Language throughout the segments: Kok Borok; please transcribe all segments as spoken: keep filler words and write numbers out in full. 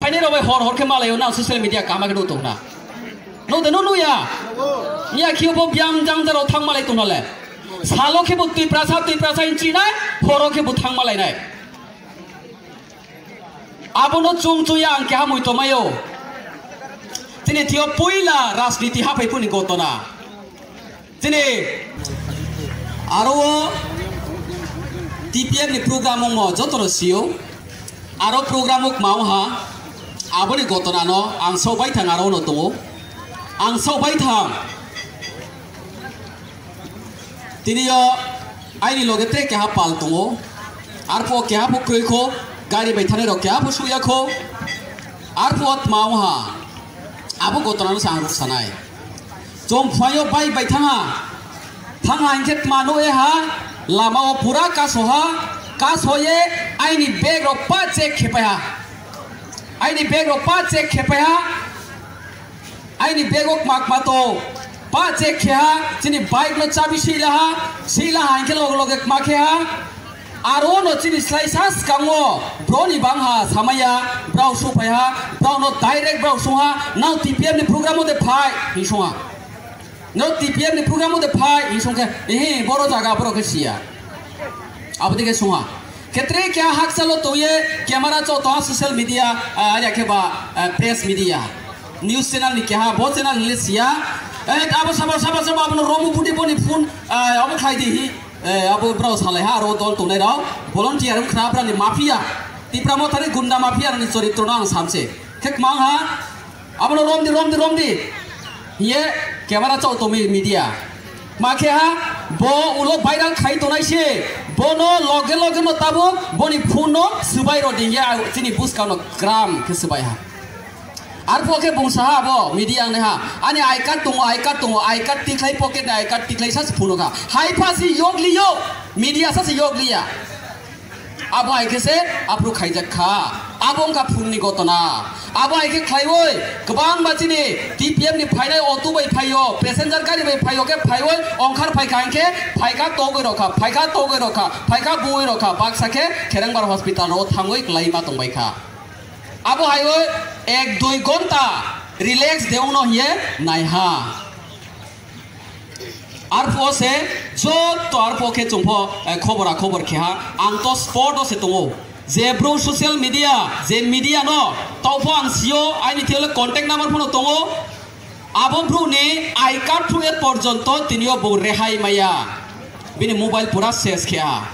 Ani rok bai hor hor khe malaio na social media kama khe nugo tongna. Nugo de nugo ya. Nya khiyo bo biyang jang jaro thang malai tongna le. Salo khe bo twi prasa twi prasa inchi nai, horo khe bo thang malai nai. Abono chung chuya ang keha mui tomaio. Chini thio puila rajniti haphai phuni gotona. Chini aro o T P F ni program wngmo jotono sio. Aro program wngma wngha aboni gotona no ang sok bai thang aro no tongo. Ang sok bai thang. Tini o aini loge tre keha pal tongo. Arphuo keha pho kwrwi kho, gari bai thanai rok keha pho suya kho. Arphuo tma wngha. Abo gotona no sa ang ruk sanai. Chwng phaio bike bai thangha. Thangha hinkhe tma nukha, lama o pura kasoha, kasoye aini bag rok pa check khepai ha. Aini bag rok pa check khepai ha. Aini bag o kma kma to pa check khe ha. Chini bike no chabi sila ha. Sila ha hinkhe loge loge kma khe ha. Aro no chini slai sa swkango broni bang ha samaya, brao suphai ha, brao no direct brao sung ha, nang T P F ni program o de phai, hi sung ha. No T P F ni program o de phai, hi sung khe, ehe, boro jaga borok khe siya. Abo de khe sung ha. Khetre kya hak salo toye, camera cho to ha social media, ah, ya khe ba, ah, press media. News channel ni keha, bo channel ni le siya. Eh, abo sabo, sabo, sabo, abo no romu budi boni phone, ah, abo khlai di hi. Eh, abo brao salai ha, aro dol tongnai rao volunteer wng khna, brani mafia, Tipra Mothani gunda mafia ni choritro no ang samse. Khe kmang ha, abono romdi, romdi, romdi. Hiye camera chao tomi media. Ma khe ha, bo ulo viral khai tonai se. Bono loge loge no tabuk, boni phone no swbai rodi hiye, chini buskang no gram khe swbai ha. Arphuo khe bung saha abo media ang ha. Ani I card tongo, I card tongo, I card tikhlai pocket ni I card tikhlai sa se phunukha. Hai pha se yokliyo, media sa se yokliya. Abo hai khe se aphuru khaijak kha. Abo wngkha phungni gotona. Abo hai khe khlaiwi kwbangma chini T P F ni phainai auto bai phaio, passenger gari bai phaio khe phaiwi ongkhar phaikha hinkhe phaikha togwi rokha, phaikha togwi rokha, phaikha buwi rokha, baksa khe Kherengbar hospital ro thangwi kwlai ma tongbai kha. Abo hai o ek dui gonta relax de wngno hiye naiha. Arphuo se joto arphuo khe chwngpho, eh, khobora khobor kheha. Ang to spot o se tongo. Je bro social media, je media no, topho ang sio, aini thele contact number phano tongo. Abo bro ni I card through e porjonto tinio bo rehai maya. Bini mobile pura ses kheha.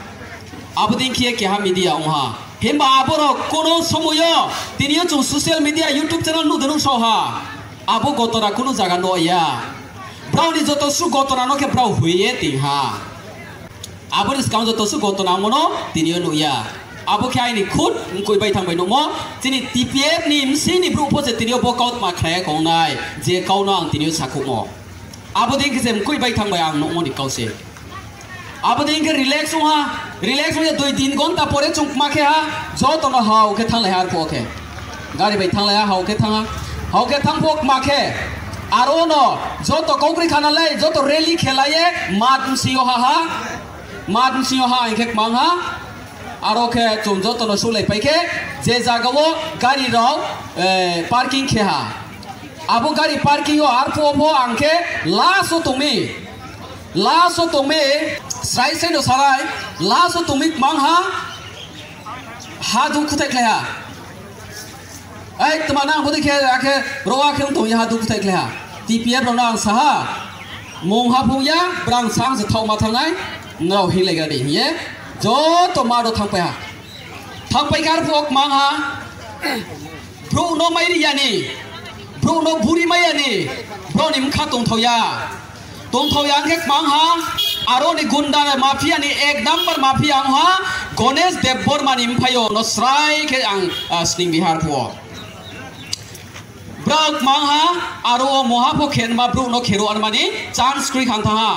Abo din khiye keha media wngha. Himba aborok kono somoyo tinio chwng social media, YouTube channel nudunung soha. Abo gotona kono jaga no ya. Brao ni joto su gotona no khe brao huiye tingha. Aboni swkang joto su gotona wngmano tinio nukya. Abo khe aini khud mkui bai thang bai nukmo. Chini T P F ni msini bru pho se tinio bo kautma khlaiya kongnai. Je kauno ang tinio sakhukmo. Abo din khe se mkui bai thang bai ang nukmo ni kause. Abo din khe relax wngha, relax wngya dui tin gonta pore chwng kma khe ha, jotono hao khe thanglai ha arphuo khe. Gari bai thanglai ha, hao khe thangha, hao khe thangphuo kma khe. Aro no joto kokri khana lai, joto rally khe lai ye, mat msio ha ha, mat msio ha hinkhe kmang ha. Aro khe chwng jotono sulai pai khe, je jaga o gari rok, eh, parking khe ha. Abo gari parking o arphuo pho ang khe last o tongmi. Last o tongmi, srai srai no sarai, last o tongmi kmang ha, ha duk khutai khlai ha. Ai, tma nang bodi khe, akhe rowa khe tongya ha duk khutai khlai ha. T P F rok no ang saha, mung ha phung ya, brang sang se thok ma thangnai, nrao hi lai gadi hiye, joto ma do thang pai ha. Thang pai kar phuo kmang ha. Bru no mai riyani, bru no buri mayani, bro ni mkha tongthok ya. Tongthok ya khe kmang ha, aro ni gunda mafia ni ek number mafia ang ha, Ganesh Debbarma ni mphaio no srai khe ang, ah, sning bihar phuo. Bro kmang ha, aro o moha pho khenma bru no khero anmani chance kri khang thang ha.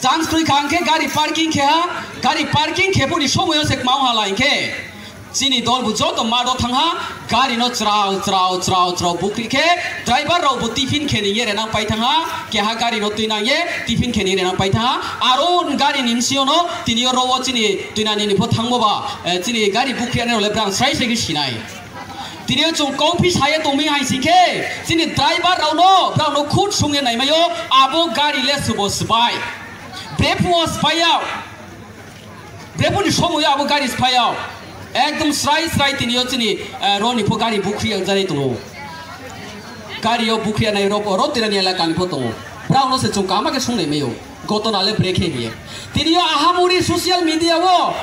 Chance kri khang khe gari parking khe ha, gari parking khe puni somoyo se kmang ha lai khe. Chini dol bu joto mado thang ha, gari no chrao, chrao, chrao, chrao bukri khe, driver rok bu tiffin khe ni yere nang pai thang ha, keha gari no twi nang ye, tiffin khe ni yere nang pai thang ha, aro gari ni msio no tini yo ro o chini twi nani ni pho thang bo ba, eh, chini gari bukri ani rok le brang srai srai khe sinai. Tini o chwng kok phi saya tongmi hai sing khe, chini driver rokno, borokno khut sungye naimaio, abo gari le subo swbai. Brephuo swbaiya, brephuo ni somoio abo gari swbaiya. Ekdom srai srai tini o chini, eh, roni pho gari bukhri yang jani tongo. Gari o bukhri anai rok, rotira ni elaka ni pho tongo. Borokno se chwng kaham khe sung naimaio. Gotona le brekhe hiye. Tini o ahamuri social media o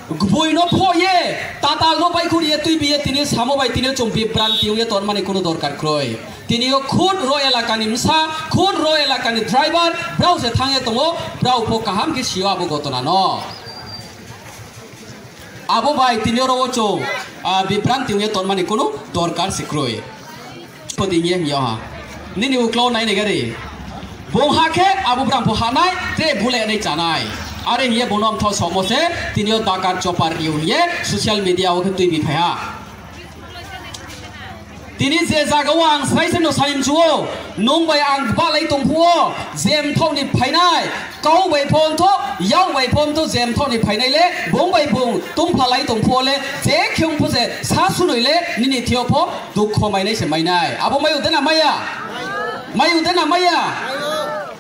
buino phoye, tatal no bai khuriye twi biye tini samo bai tini chwng bibranti wngye tonmani kunu dorkar kroi. Tini o khud ro elakani msa, khud ro elakani driver, brao se thangye tongo, brao pho kaham khe sio abo gotona no. Abo bai tini oro o chwng, ah, bibranti wngye tonmani kunu dorkar se kroi. Podi ye hingyo ha. Nini uklo nai nai gari. Bung ha khe abo brang pho hanai, tre bule nai chanai. Are hiye bono amtho somo se, tini o dakar chopar riu hiye, social media o khe twi bi phai ha. Tini je jaga o ang srai srai no saimchuo, nung bai ang balai tongphuo, je mthok ni phainai, kau bai phonto, yau bai phonto, je mthok ni phainai le, bung bai bung tongphalai tongphuo le, je khe wngpho se sa sunoi le, nini thio pho dukho mainai se mainai. Abo mai ude na maya? Mai ude na maya?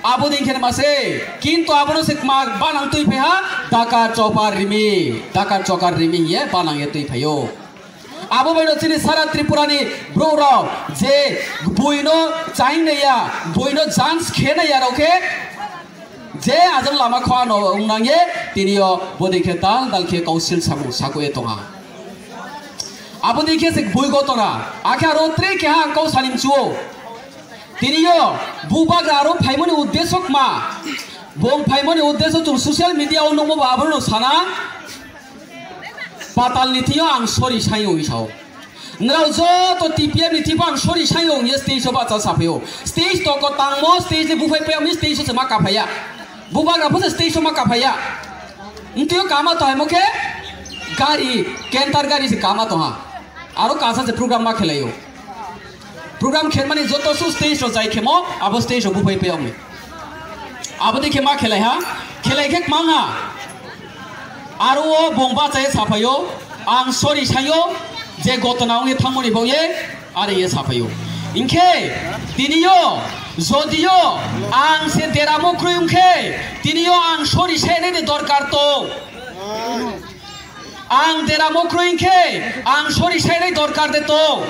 Abo din khe ma se, kintu abono se kma banang twi phai ha, dakar chopar rimi, dakar chokar rimi ye banang ye twi phaio. Abo bai no chini sara Tripura ni brouh rok je buino chaing nai ya, buino chance khe nai ya rok khe je ajang lama khwa no wng nang ye tini o bodi khe dal dal khe council saku saku ye tong ha. Abo di khe se bui gotona akhe aro tre keha ang kau sanim chuo. Tini o bubagra aro phaimani uddesho kma? Bong phaimani uddesho chwng social media o nungmo ba abono sana. Patal ni thio ang sorry sayo wi sao. Nrao joto T P F ni thipa ang sorry sayo ye stage o bacha saphio. Stage to ko tangmo stage ni buphai pe ami stage o se ma kaphaya. Bubagra pho se stage o ma kaphaya. Ntio kama to haimo khe gari, canter gari se kama to ha. Aro kasa se program ma khelayo. Program khenmani joto su stage o jai khemo, abo stage o buphai pe ami. Abo dikhe ma khelai ha, khelai khe mang ha. Aro o bong bachaye saphaio, ang sorry sayo, je gotona wngye thangmani baoye, are ye saphaio. Hinkhe, tiniyo, jodiyo, ang se deramo kroi wngkhe, tiniyo ang sorry sainani dorkar tong. Ang deramo kroi hinkhe, ang sorry sainai dorkar de tong.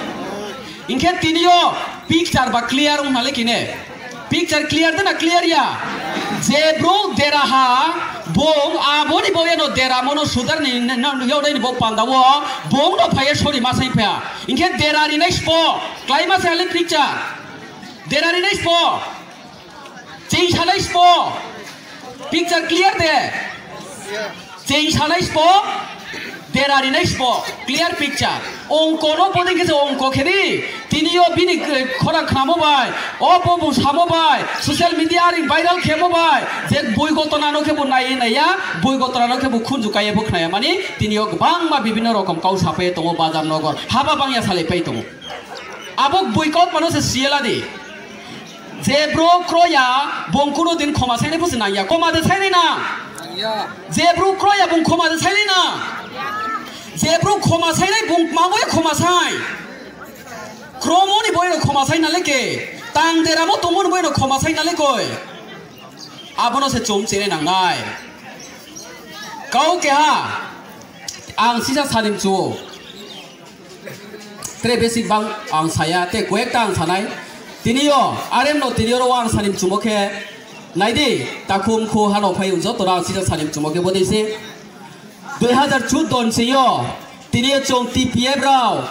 Hinkhe tiniyo picture ba clear wng nale kine. Picture clear de na clear ya? Je bro dera ha, bong aboni bo eno dera mono sudar ni, na, na, yodai ni bo panda wo, bong no phaiya sorry ma sai phaiya. Hinkhe dera rinai spo, klai ma sai le picture. Dera rinai spo. Ching sanai spo. Picture clear de. Ching sanai spo. Dera rinai spo. Clear picture. Ongko no boding khe ongko khedi. Tiniyo bini, eh, khorang khnamo bai. Obo bo samo bai. Social media ring viral khemo bai. Je bui gotona no khe bo nai naiya. Bui gotona no khe bo khunju kaiye bo khnaya mani. Tiniyo bangma bibinno rokom kau sapai tongo bazar nogor. Haba bangya salai pai tongo. Abo bui kok mano se siyela di. Je bro kroya, bong kuno din khoma sainai pusi nangya. Khoma de sainai na? Nangya. Je bro kroya, bong khoma de sainai na? Je bro khoma sainai, bong mangoya khoma sai. Kromo ni boino khoma sai na leke. Tang deramo tomo ni boino khoma sai na lekoi. Abono se chom chere nangnai. Kau keha. Ang sisa sanim chuo. Tre basic bang ang saya, te koyekta ang sanai. Tiniyo, arem no tiniyo ro ang sanim chumo khe. Naidi, takhum khu hano phai joto ra ang sisa sanim chumo khe bodei se. Dui hazar chuddo ni sio, tiniyo chong T P F rao.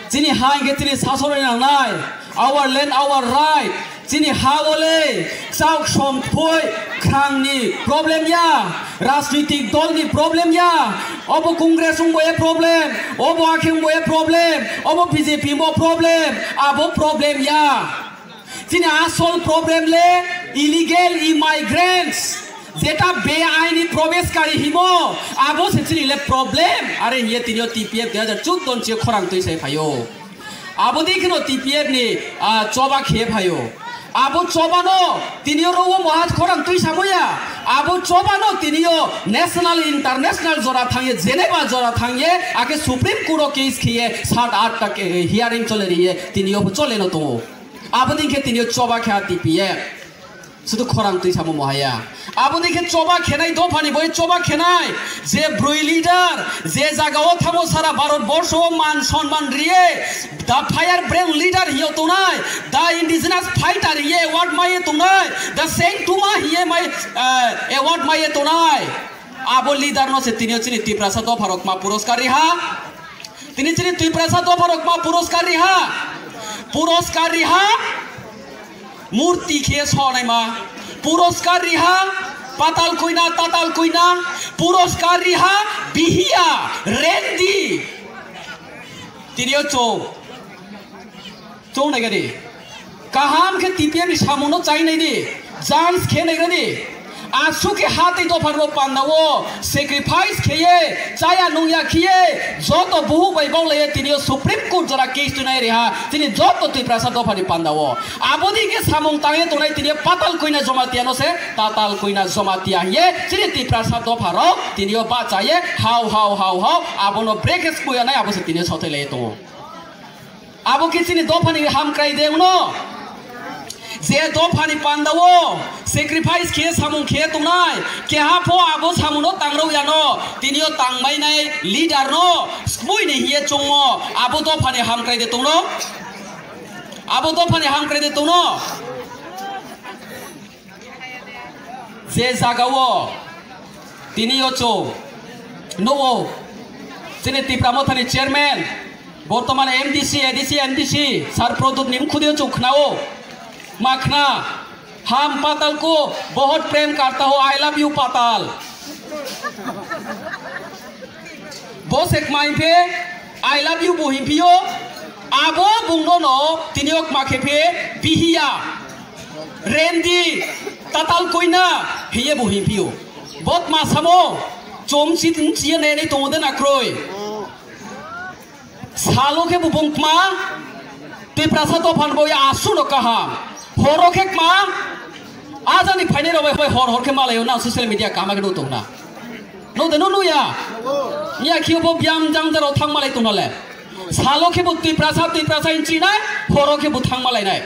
Chini ha hingke chini sasoro nangnai. Our land, our right. Chini ha ole, chak som thoi, khrang ni problem ya. Rajnitik dol ni problem ya. Obo Congress wngbo e problem, obo akhe wngbo e problem, obo B J P wngbo problem, abo problem ya. Chini asol problem le illegal immigrants, jeta beaini probeshkari himo, abo se chini le problem. Are hiye tini o T P F dui hazar chuddo ni sio khorang twi sai phaio. Abo dei kheno T P F ni, ah, choba khe phaio. Abo chobano tinio rogo moha khorang twi samoya. Abo chobano tinio national, international jora thangye, Geneva jora thangye, ake Supreme Court o case khiye, sat aat ta, eh, hearing chole riye, tinio bo chole no tongo. Abo din khe tinio choba khe T P F. Sudu khorang twi samo mohaya. Abo din khe choba khenai dophani boi choba khenai. Je broi leader, je jaga o thamo sara Bharat borsho o man sonman riye, the firebrand leader hiyo tongnai, the indigenous fighter hiye award maiye tongnai, the Saint Tuma hiye mai, eh, award maiye tongnai. Abo leader no se tinio chini Tiprasa dopharok ma puroskar riha. Tini chini Tiprasa dopharok ma puroskar riha. Puroskar riha. Murti khe sonai ma. Puroskar riha. Patal koina, tatal koina. Puroskar riha. Bihiya. Rendi. Tinio chong. Chong nai gadi. Kaham khe T P F ni samung no chai nai di. Chance khe nai gadi. Asuk khe ha tei dopha rok panda o sacrifice kheye, chaya nungya khiye, joto buhu bai bawlaiye tini o Supreme Court jora case tunai riha. Tini joto Tiprasa dopha ni panda o. Abo di khe samung tangye tongnai tini patal koina Jamatia no se, tatal koina Jamatia hiye. Tini Tiprasa dopha rok tini o bachaye, hau, hau, hau, hau. Abo no brekhe spuya nai abo se tini o sothai lai tongo. Abo khe chini dophani hamkrai de wngno. Je dophani panda o sacrifice khe samung khe tongnai, keha pho abo samungno tangrok yano, tini o tangbainai leader no smuini hiye chongmo, abo dophani hamkrai de tongno. Abo dophani hamkrai de tongno. Je jaga o tini o chwng nugo chini Tipra Mothani chairman, bortoman M D C, A D C, M D C, Sir Pradyot ni mkhudi o chwng khnao. Ma khna, "Hum patal ko bahut prem karta hu, I love you patal." Bo se kma him phe, "I love you" bo him phio. Abo bungno no tini o kma khe phe, "Bihiya, rendi, tatal koina" hiye bo him phio. Bo kma samo, chom sit chiye ne ne tongo de na kroi. Salo khe bo bung kma, Tiprasa dophan bo ya asu no kaham. Horo khe kma, ajani phainai rok bai hor hor khe malaio na social media kama khe no tongna. No de no no ya. Nya khiyo bo biyam jang jaro thang malai tongna le. Salo khe bo Tiprasa, Tiprasa in chinai, horo khe bo thang malai nai.